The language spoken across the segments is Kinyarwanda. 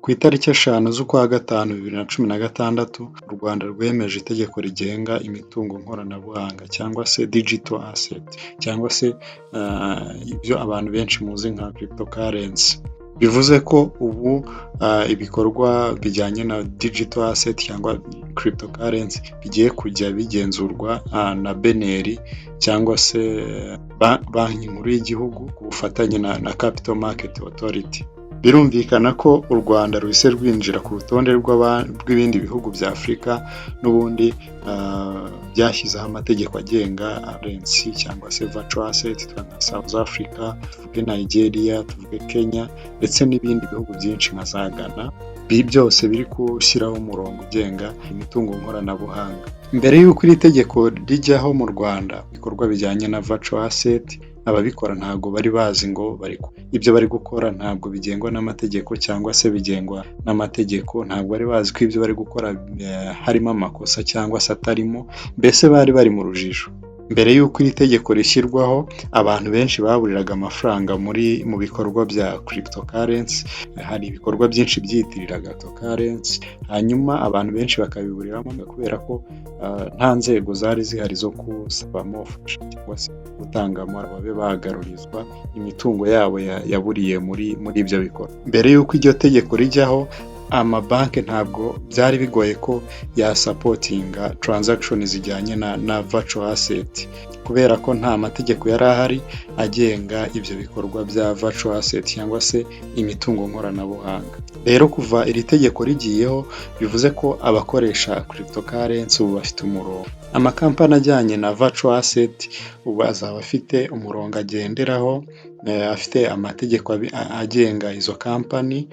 Ku itariki 5 z'ukwa gatanu 2016, u Rwanda rwemeje itegeko rigenga imitungo nkoranabuhanga cyangwa se digital asset, cyangwa se ibyo abantu benshi muzi nka cryptocurrency. Bivuze ko ubu ibikorwa bijyanye na digital asset cyangwa cryptocurrency bigiye kujya bigenzurwa na BNR cyangwa se Banki Nkuru y'Igihugu ku bufatanye na Capital Market Authority. Birumvikana ko u Rwanda ruhise rwinjira ku rutonde rw'ibindi bihugu bya Afurika n'ubundi byashyizeho amategeko agenga currency cyangwa se virtual asset, nka South Africa, tuvuge Nigeria, tuvuge Kenya, ndetse n'ibindi bihugu byinshi nka za Ghana. Ibi byose biri gushyiraho umurongo ugenga imitungo nkoranabuhanga. Mbere y'uko iri tegeko rijyaho mu Rwanda, ibikorwa bijyanye na virtual asset, ababikora ntabwo bari bazi ngo ibyo bari gukora ntabwo bigengwa n'amategeko cyangwa se bigengwa n'amategeko. Ntabwo bari bazi ko ibyo bari gukora harimo amakosa cyangwa se atarimo, mbese bari bari mu rujijo. Mbere y'uko iri tegeko rishyirwaho, abantu benshi baburiraga amafaranga mu bikorwa bya cryptocurrency. Hari ibikorwa byinshi byiyitiriraga cryptocurrency, hanyuma abantu benshi bakabiburiramo kubera ko nta nzego zari zihari zo gusabamo ubufasha cyangwa se gutangamo, babe bagarurizwa imitungo yabo yaburiye muri ibyo bikorwa. Mbere y'uko iryo tegeko rijyaho, amabanki ntabwo byari bigoye ko yasupportinga transaction zijyanye na virtual asset, kubera ko nta mategeko yari ahari agenga ibyo bikorwa bya virtual asset cyangwa se imitungo nkoranabuhanga. Rero kuva iri tegeko rigiyeho, bivuze ko abakoresha cryptocurrency ubu bafite umurongo. Amakampani ajyanye na virtual asset ubu azaba afite umurongo agenderaho, afite amategeko agenga izo kampani,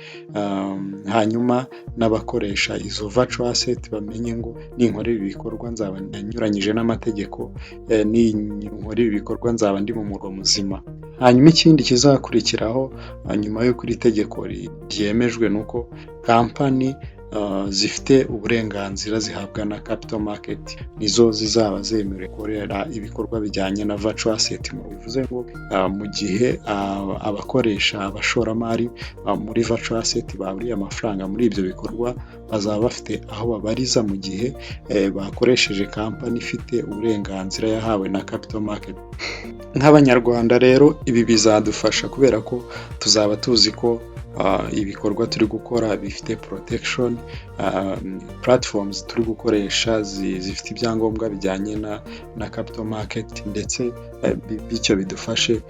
hanyuma n'abakoresha izo virtual asset bamenye ngo ninkora ibi bikorwa nzaba nyuranyije n'amategeko, ninkora ibi bikorwa nzaba ndi mu murongo muzima. Hanyuma ikindi kizakurikiraho nyuma y'uko iri tegeko ryemejwe ni uko kampani zifite uburenganzira zihabwa na capital market nizo zizaba zemerewe gukorera ibikorwa bijyanye na virtual asset. Bivuze ngo mu gihe abakoresha, abashoramari muri virtual asset baburiye amafaranga muri ibyo bikorwa, bazaba bafite aho babariza mu gihe bakoresheje kampani ifite uburenganzira yahawe na capital market. Nk'Abanyarwanda rero, ibi bizadufasha kubera ko tuzaba tuzi ko ibikorwa turi gukora bifite protection, platforms turi gukoresha zifite ibyangombwa bijyanye na capital market, ndetse bityo bidufashe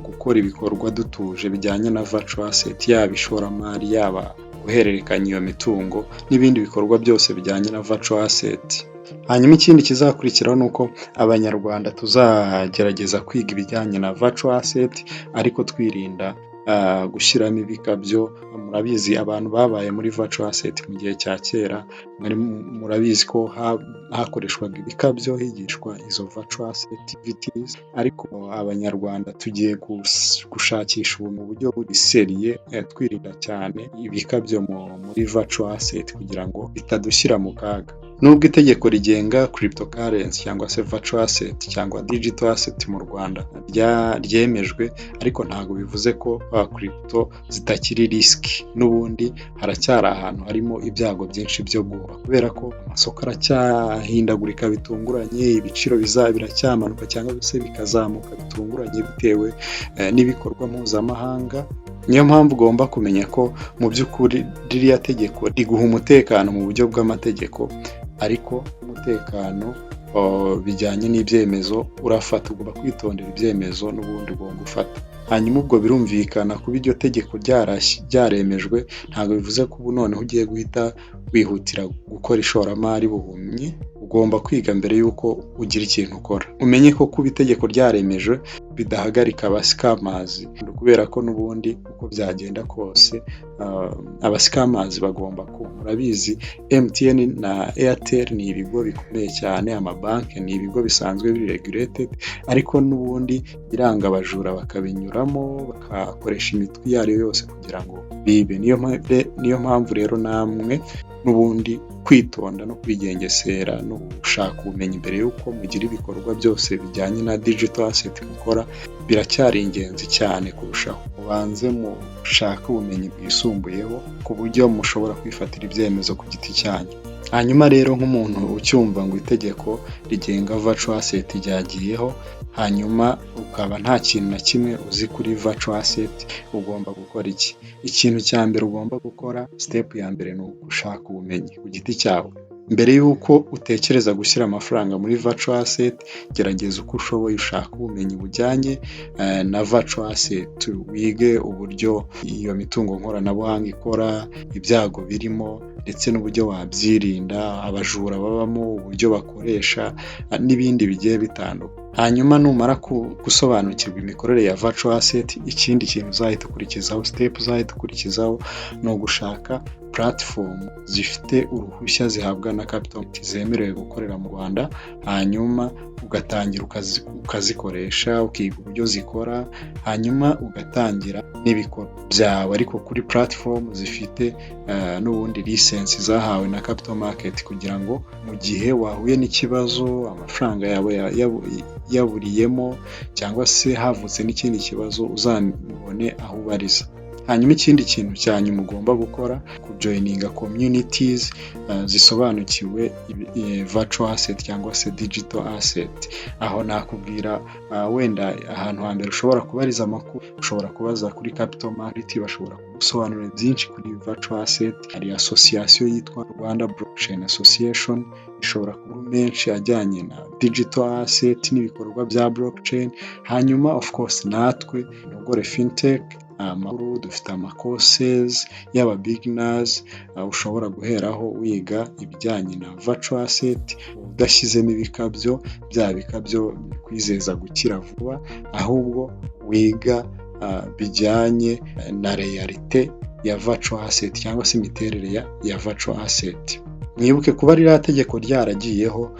gukora ibikorwa dutuje bijyanye na virtual asset, yaba ishoramari, yaba guhererekanya iyo mitungo n'ibindi bikorwa byose bijyanye na virtual asset. Hanyuma ikindi kizakurikiraho ni uko Abanyarwanda tuzagerageza kwiga ibijyanye na virtual asset, ariko twirinda gushyiramo ibikabyo. Murabizi, abantu babaye muri virtual asset mu gihe cya kera, murabizi ko hakoreshwaga ibikabyo higishwa izo virtual asset activities, ariko Abanyarwanda tugiye gushakisha ubu mu buryo buri sérieux, twirinda cyane ibikabyo muri virtual asset kugira ngo bitadushyira mu kaga. Nubwo itegeko rigenga cryptocurrency cyangwa se virtual asset cyangwa digital asset mu Rwanda ryemejwe, ariko ntabwo bivuze ko crypto zitakiri risky. N'ubundi haracyari ahantu harimo ibyago byinshi byo guhomba, kubera ko amasoko aracyahindagurika bitunguranye, ibiciro biracyamanuka cyangwa se bikazamuka bitunguranye bitewe n'ibikorwa mpuzamahanga. Niyo mpamvu ugomba kumenya ko mu by'ukuri ririya tegeko riguha umutekano mu buryo bw'amategeko, ariko umutekano bijyanye n'ibyemezo urafata, ugomba kwitondera ibyemezo n'ubundi ugomba gufata. Hanyuma ubwo birumvikana, kuba iryo tegeko ryaremejwe ntabwo bivuze ko ubu noneho ugiye guhita wihutira gukora ishoramari buhumyi. Ugomba kwiga mbere y'uko ugira ikintu ukora. Umenye ko kuba itegeko ryaremejwe bidahagarika abascammers, kubera ko n'ubundi uko byagenda kose abascammers bagomba, murabizi, MTN na Airtel ni ibigo bikomeye cyane, amabanki ni ibigo bisanzwe biri regulated, ariko n'ubundi biranga abajura bakabinyuramo, bagakoresha imitwe iyo ari yo yose kugira ngo bibe. Niyo mpamvu rero namwe n'ubundi kwitonda no kwigengesera no gushaka ubumenyi mbere y'uko mugira ibikorwa byose bijyanye na digital asset mukora biracyari ingenzi cyane kurushaho. Mubanze mushake ubumenyi bwisumbuyeho ku buryo mushobora kwifatira ibyemezo ku giti cyanyu. Hanyuma rero, nk'umuntu ucyumva ngo itegeko rigenga virtual asset ryagiyeho, hanyuma ukaba nta kintu na kimwe uzi kuri virtual asset, ugomba gukora iki? Ikintu cya mbere ugomba gukora, step ya mbere, ni ugushaka ubumenyi ku giti cyawe. Mbere y'uko utekereza gushyira amafaranga muri virtual asset, gerageza uko ushoboye ushake ubumenyi bujyanye na virtual asset, wige uburyo iyo mitungo nkoranabuhanga ikora, ibyago birimo ndetse n'uburyo wabyirinda, abajura babamo, uburyo bakoresha n'ibindi bigiye bitandukanye. Hanyuma numara gusobanukirwa imikorere ya virtual asset, ikindi kintu uzahita ukurikizaho, step uzahita ukurikizaho, ni ugushaka platform zifite uruhushya zihabwa na capital zemerewe gukorera mu Rwanda, hanyuma ugatangira ukazikoresha, ukiga uburyo zikora, hanyuma ugatangira n'ibikorwa byawe, ariko kuri platform zifite n'ubundi license zahawe na capital market, kugira ngo mu gihe wahuye n'ikibazo, amafaranga yawe yaburiyemo cyangwa se havutse n'ikindi kibazo, uzabone aho ubariza. Hanyuma ikindi kintu cya nyuma ugomba gukora, kujoininga communities zisobanukiwe virtual asset cyangwa se digital asset. Aho nakubwira wenda ahantu hambere ushobora kubariza amakuru: ushobora kubaza kuri capital market, bashobora kugusobanurira byinshi kuri virtual asset. Hari association yitwa Rwanda Blockchain Association, ishobora kuba menshi ajyanye na digital asset n'ibikorwa bya blockchain. Hanyuma of course natwe Intogore Fintech amakuru dufite, ama courses y'aba beginners ushobora guheraho wiga ibijyanye na virtual asset udashyizemo ibikabyo, bya bikabyo bikwizeza gukira vuba, ahubwo wiga bijyanye na réalité ya virtual asset cyangwa se imiterere ya virtual asset. Mwibuke, kuba ririya tegeko ryaragiyeho,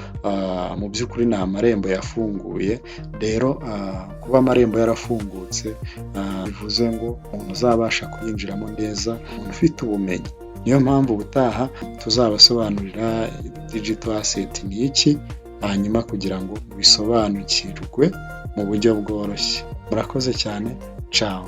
mu by'ukuri ni amarembo yafunguye. Rero kuba amarembo yarafungutse bivuze ngo umuntu uzabasha kuyinjiramo neza, umuntu ufite ubumenyi. Niyo mpamvu ubutaha tuzabasobanurira digital asset ni iki, hanyuma kugira ngo bisobanukirwe mu buryo bworoshye. Murakoze cyane, ciao.